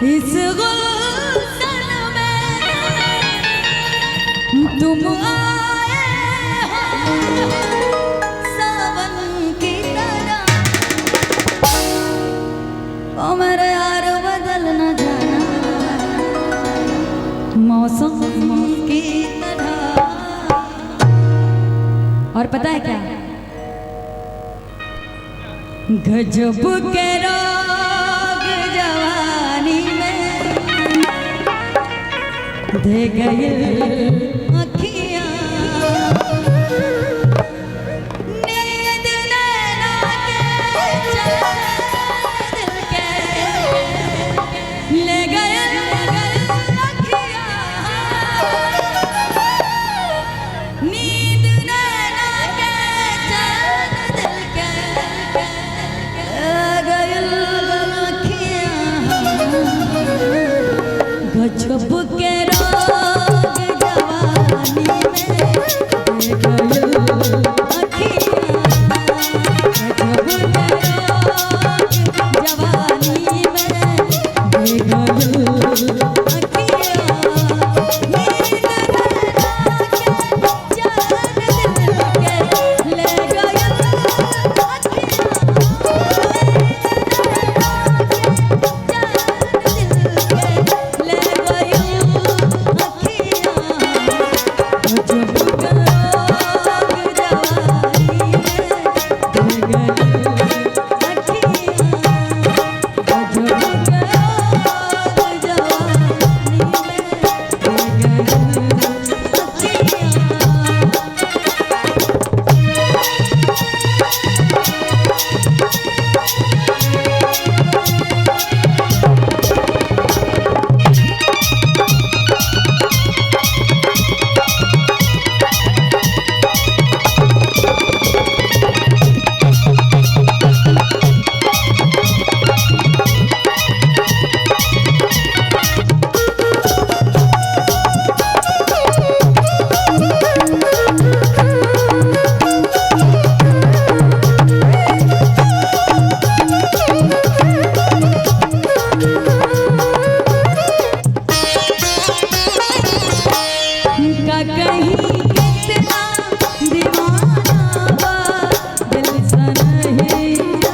इस गुलशन में तुम आए हो सावन की तरह। ओ मेरे यार बदल न जाना मौसम की तरह। और पता है क्या, गजब के रोग जवानी में दे गई अखियाँ, नींद नैना के चैन दिल के ले गए अखियाँ, नींद नैना के चैन दिल के गजब के रोग जवानी में दे गई अखियाँ, गजब के रोग जवानी में दे गई अखियाँ, नींद नैना के चैन दिल के ले गई अखियाँ, ले गई अखियाँ, गजब के रोग जवानी में दे गई अखियाँ, गजब के रोग जवानी में दे गई अखियाँ। का कहीं कितना दीवाना बा दिल सनहिया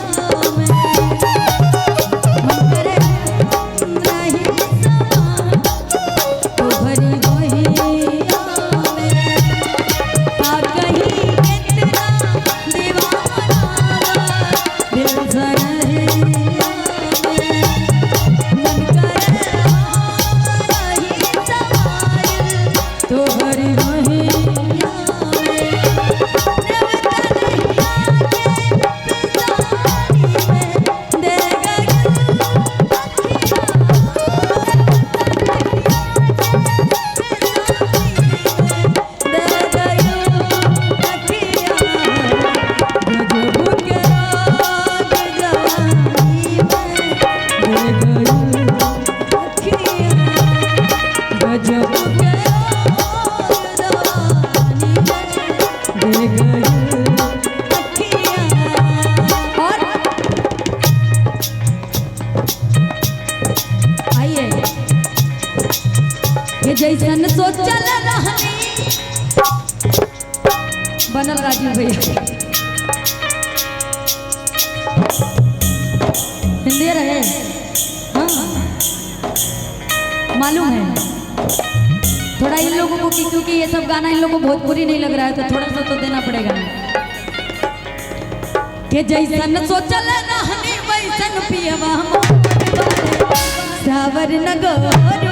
में, मन करे रही समा तो भरी बहिया में। का कहीं कितना दीवाना बा दिल सनहिया में, मन करे रही समाइल तोहरी बहिया में। देवता नैया के पिसानी में दे गई अखियाँ, दे गई अखियाँ, गजब के रोग जवानी में दे गई अखियाँ, गजब के रोग जवानी में दे गई अखियाँ। और आइए ये जैसन सोचल रहनी बनल राजीव भैया हिंदी रहे, हाँ मालूम है थोड़ा इन लोगों को कि क्योंकि ये सब गाना इन लोगों को भोजपुरी नहीं लग रहा है तो थोड़ा सा तो देना पड़ेगा। के जैसन सोचल रहनी वैसन पियवा सावर न गोर